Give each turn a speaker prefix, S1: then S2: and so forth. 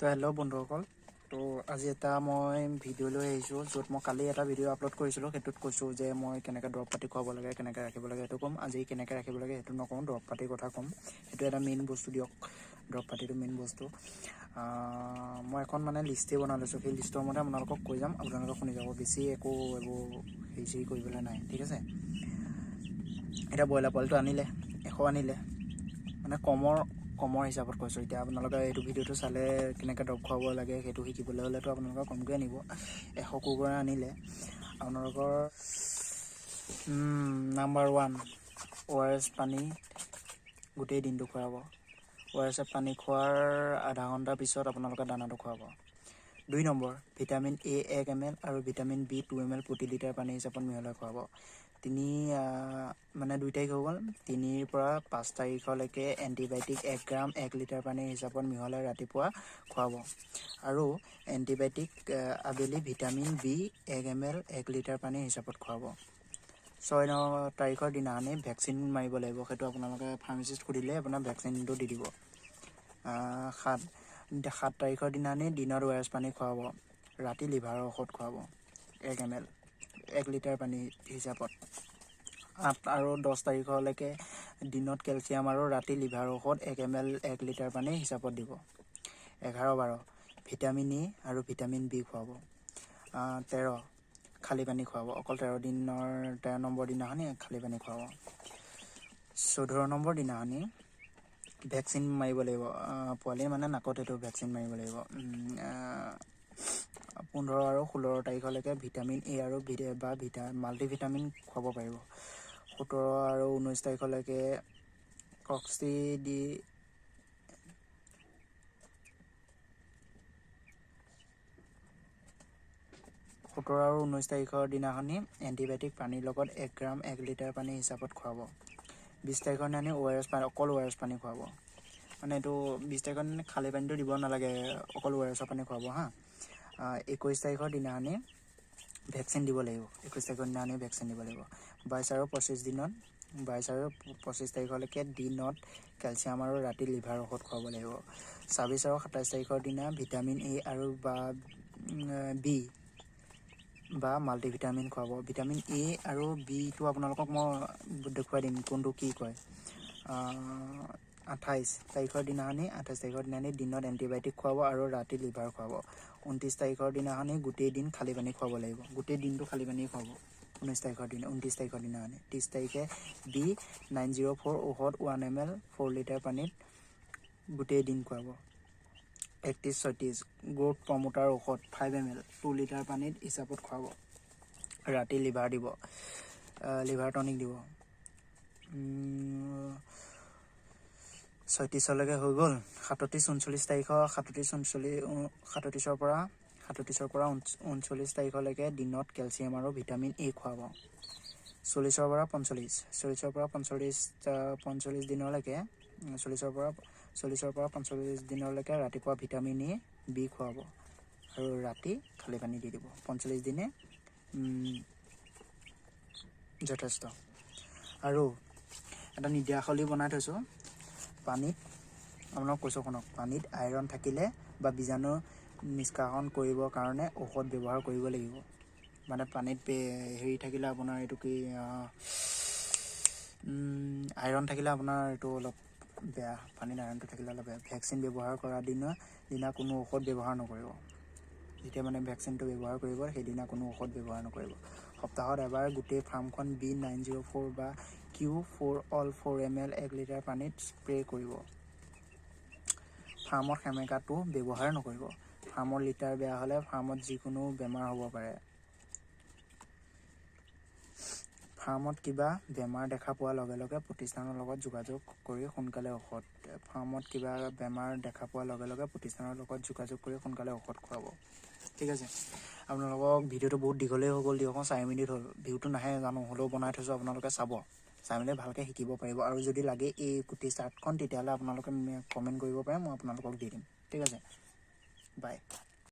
S1: তো হেল্ল' বন্ধুসকল, তো আজি এটা মই ভিডিঅ' লৈ আহিছোঁ, য'ত মই কালি এটা ভিডিঅ' আপলোড কৰিছিলোঁ। সেইটোত কৈছোঁ যে মই কেনেকৈ দৰৱ পাতি খুৱাব লাগে, কেনেকৈ ৰাখিব লাগে সেইটো ক'ম। আজি কেনেকৈ ৰাখিব লাগে সেইটো নকওঁ, দৰৱ পাতিৰ কথা ক'ম। সেইটো এটা মেইন বস্তু দিয়ক, দৰৱ পাতিটো মেইন বস্তু। মই এখন মানে লিষ্টেই বনাই লৈছোঁ, সেই লিষ্টৰ মতে আপোনালোকক কৈ যাম, আপোনালোকে শুনি যাব। বেছি একো এইবোৰ হেৰি চেৰি কৰিবলৈ নাই, ঠিক আছে। এতিয়া ব্ৰইলাৰ পোৱালিটো আনিলে, 100 আনিলে, মানে কমৰ হিচাপত কৈছোঁ। এতিয়া আপোনালোকে এইটো ভিডিঅ'টো চালে কেনেকৈ দৰৱ খুৱাব লাগে সেইটো শিকিবলৈ হ'লেতো আপোনালোকে কমকৈ আনিব। 100 কুকুৰা আনিলে আপোনালোকৰ নাম্বাৰ 1 অ' আৰ এছ পানী গোটেই দিনটো খুৱাব। অ' আৰ এছ পানী খোৱাৰ আধা ঘণ্টাৰ পিছত আপোনালোকে দানাটো খুৱাব। 2 নম্বৰ ভিটামিন এ 1 ml আৰু ভিটামিন বি 2 ml প্ৰতি লিটাৰ পানী হিচাপত মিহলাই খুৱাব। তিনি মানে 2 তাৰিখ হৈ গ'ল, 3ৰ পৰা 5 তাৰিখলৈকে এণ্টিবায়'টিক 1 গ্ৰাম 1 লিটাৰ পানীৰ হিচাপত মিহলাই ৰাতিপুৱা খুৱাব। আৰু এণ্টিবায়'টিক আবেলি ভিটামিন বি 1 ml 1 litre পানীৰ হিচাপত খুৱাব। 6 তাৰিখৰ দিনাখনি ভেকচিন মাৰিব লাগিব, সেইটো আপোনালোকে ফাৰ্মাচিষ্ট সুধিলে আপোনাৰ ভেকচিনটো দি দিব। 7 তাৰিখৰ দিনাখনি দিনত অ' আৰ এছ পানী খুৱাব, ৰাতি লিভাৰৰ ঔষধ খুৱাব 1 ml 1 litre পানী হিচাপত। 8 আৰু 10 তাৰিখলৈকে দিনত কেলছিয়াম আৰু ৰাতি লিভাৰৰ ঔষধ 1 ml 1 litre পানী হিচাপত দিব। 11, 12 ভিটামিন ই আৰু ভিটামিন বি খুৱাব। 13 খালী পানী খুৱাব, অকল 13 নম্বৰ দিনাখনি খালী পানী খুৱাব। 14 নম্বৰ দিনাখনি ভেকচিন মাৰিব লাগিব, পোৱালি মানে নাকত এইটো ভেকচিন মাৰিব লাগিব। 15 আৰু 16 তাৰিখলৈকে ভিটামিন এ আৰু বা মাল্টিভিটামিন খুৱাব পাৰিব। 17 আৰু 19 তাৰিখলৈকে কক্সি দি 17 আৰু 19 তাৰিখৰ দিনাখনি এণ্টিবায়'টিক পানীৰ লগত 1 গ্ৰাম 1 লিটাৰ পানী হিচাপত খুৱাব। 20 তাৰিখৰ দিনাখনি অ' আৰ এছ পানী, অকল অ' আৰ এছ পানী খুৱাব। মানে এইটো 20 তাৰিখৰ দিনা খালী পানীটো দিব নালাগে, অকল অ' আৰ এছৰ পানী খুৱাব। হা, 21 তাৰিখৰ দিনাখনি ভেকচিন দিব লাগিব, 21 তাৰিখৰ দিনাখনি ভেকচিন দিব লাগিব। 22 আৰু 25 দিনত, 22 আৰু 25 তাৰিখলৈকে দিনত কেলছিয়াম আৰু ৰাতি লিভাৰ ঔষধ খুৱাব লাগিব। 26 আৰু 27 তাৰিখৰ দিনা ভিটামিন এ আৰু বা বি বা মাল্টিভিটামিন খুৱাব। ভিটামিন এ আৰু বিটো আপোনালোকক মই দেখুৱাই দিম কোনটো কি কয়। 28 তাৰিখৰ দিনাখনি, 28 তাৰিখৰ দিনাখনি দিনত এণ্টিবায়'টিক খুৱাব আৰু ৰাতি লিভাৰ খুৱাব। 29 তাৰিখৰ দিনাখনি গোটেই দিন খালী পানী খুৱাব লাগিব, গোটেই দিনটো খালী পানী খুৱাব। 19 তাৰিখৰ দিনা, 29 তাৰিখৰ দিনাখনি 30 তাৰিখে বি 904 ঔষধ 1 ml 4 litre পানীত গোটেই দিন খুৱাব। 31, 36 গ্ৰ'থ প্ৰমোটাৰ ঔষধ 5 ml 2 litre পানীত হিচাপত খুৱাব। ৰাতি লিভাৰ দিব, লিভাৰ টনিক দিব। 36লৈকে হৈ গ'ল। 37, 39 তাৰিখৰ, 37, 39, 37ৰ পৰা 39 তাৰিখলৈকে দিনত কেলছিয়াম আৰু ভিটামিন এ খুৱাব। 40ৰ পৰা 45, 40ৰ পৰা 45 দিনলৈকে, 40ৰ পৰা 45 দিনলৈকে ৰাতিপুৱা ভিটামিন এ বি খুৱাব আৰু ৰাতি খালী পানী দি দিব। 45 দিনে যথেষ্ট। আৰু এটা নিৰ্দেশাৱলী বনাই থৈছোঁ, পানীত আপোনাক কৈছোঁ শুনক, পানীত আইৰণ থাকিলে বা বীজাণু নিষ্কাশন কৰিবৰ কাৰণে ঔষধ ব্যৱহাৰ কৰিব লাগিব। মানে পানীত হেৰি থাকিলে আপোনাৰ এইটো কি, আইৰণ থাকিলে আপোনাৰ এইটো অলপ বেয়া, পানীত আইৰণটো থাকিলে অলপ বেয়া। ভেকচিন ব্যৱহাৰ কৰা দিনা কোনো ঔষধ ব্যৱহাৰ নকৰিব। যেতিয়া মানে ভেকচিনটো ব্যৱহাৰ কৰিব সেইদিনা কোনো ঔষধ ব্যৱহাৰ নকৰিব। সপ্তাহত এবাৰ গোটেই ফাৰ্মখন বি 904 বা কিউ 4 অল 4 ml 1 litre পানীত স্প্ৰে' কৰিব। ফাৰ্মত সেমেকাটো ব্যৱহাৰ নকৰিব। ফাৰ্মৰ লিটাৰ বেয়া হ'লে ফাৰ্মত যিকোনো বেমাৰ হ'ব পাৰে। ফাৰ্মত কিবা বেমাৰ দেখা পোৱাৰ লগে লগে প্ৰতিষ্ঠানৰ লগত যোগাযোগ কৰি সোনকালে ঔষধ, ফাৰ্মত কিবা বেমাৰ দেখা পোৱাৰ লগে লগে প্ৰতিষ্ঠানৰ লগত যোগাযোগ কৰি সোনকালে ঔষধ খুৱাব। ঠিক আছে, আপোনালোকক ভিডিঅ'টো বহুত দীঘলেই হৈ গ'ল দিয়ক, 4 মিনিট হ'ল, ভিউটো নাহে জানো, হ'লেও বনাই থৈছোঁ, আপোনালোকে চাব, চাই মেলি ভালকৈ শিকিব পাৰিব। আৰু যদি লাগে এই গোটেই চাৰ্টখন তেতিয়াহ'লে আপোনালোকে কমেণ্ট কৰিব পাৰে, মই আপোনালোকক দি দিম। ঠিক আছে, বাই।